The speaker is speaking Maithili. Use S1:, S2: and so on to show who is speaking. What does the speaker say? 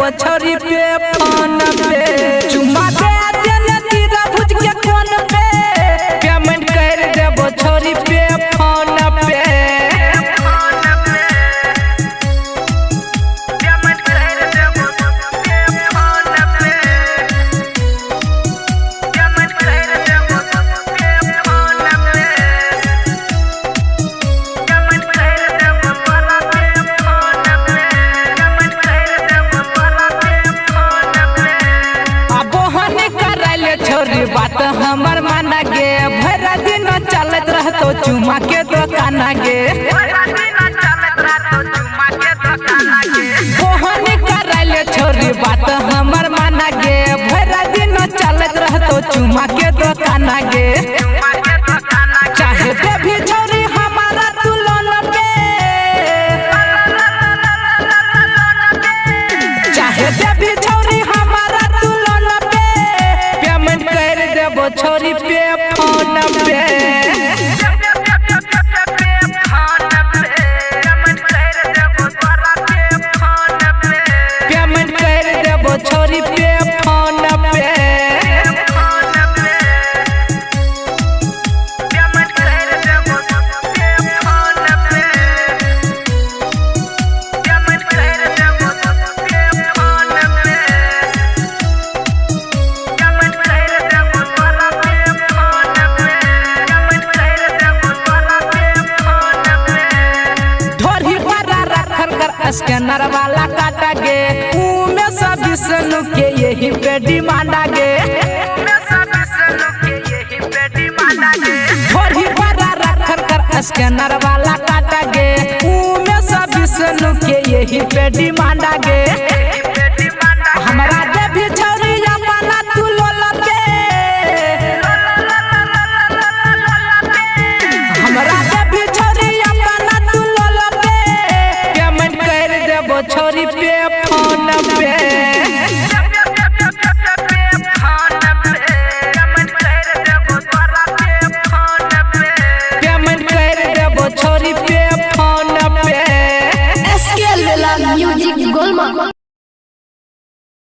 S1: देबो छोरी पे फोन पे। चुमा दे देने तीरा भुज के कोन पे, पेमेंट कर देबो छोरी पे फोन पे। छोरी बात हमर माना गे, भर दिन चलत रहतो चुमा के दुकान गे। बोहनी करैले छोरी बात हमर माना गे, भर दिन चलत रहतो चुमा के दुकान गे। चाहे दे भी छोरी हमारा तू लोन पे, चाहे दे भी छोरी हमारा तू लोन पे, पेमेंट कर देबो छोरी पे फोन पे। पेमेंट कर देबो छोरी पे फोन पे। स्कैनर वाला काटा गे, उमे सब विष्णु के यही पे डिमांड गे। ढोरी पर रखल कर स्कैनर वाला काटा गे, उमे सब विष्णु के यही पे डिमांड गे।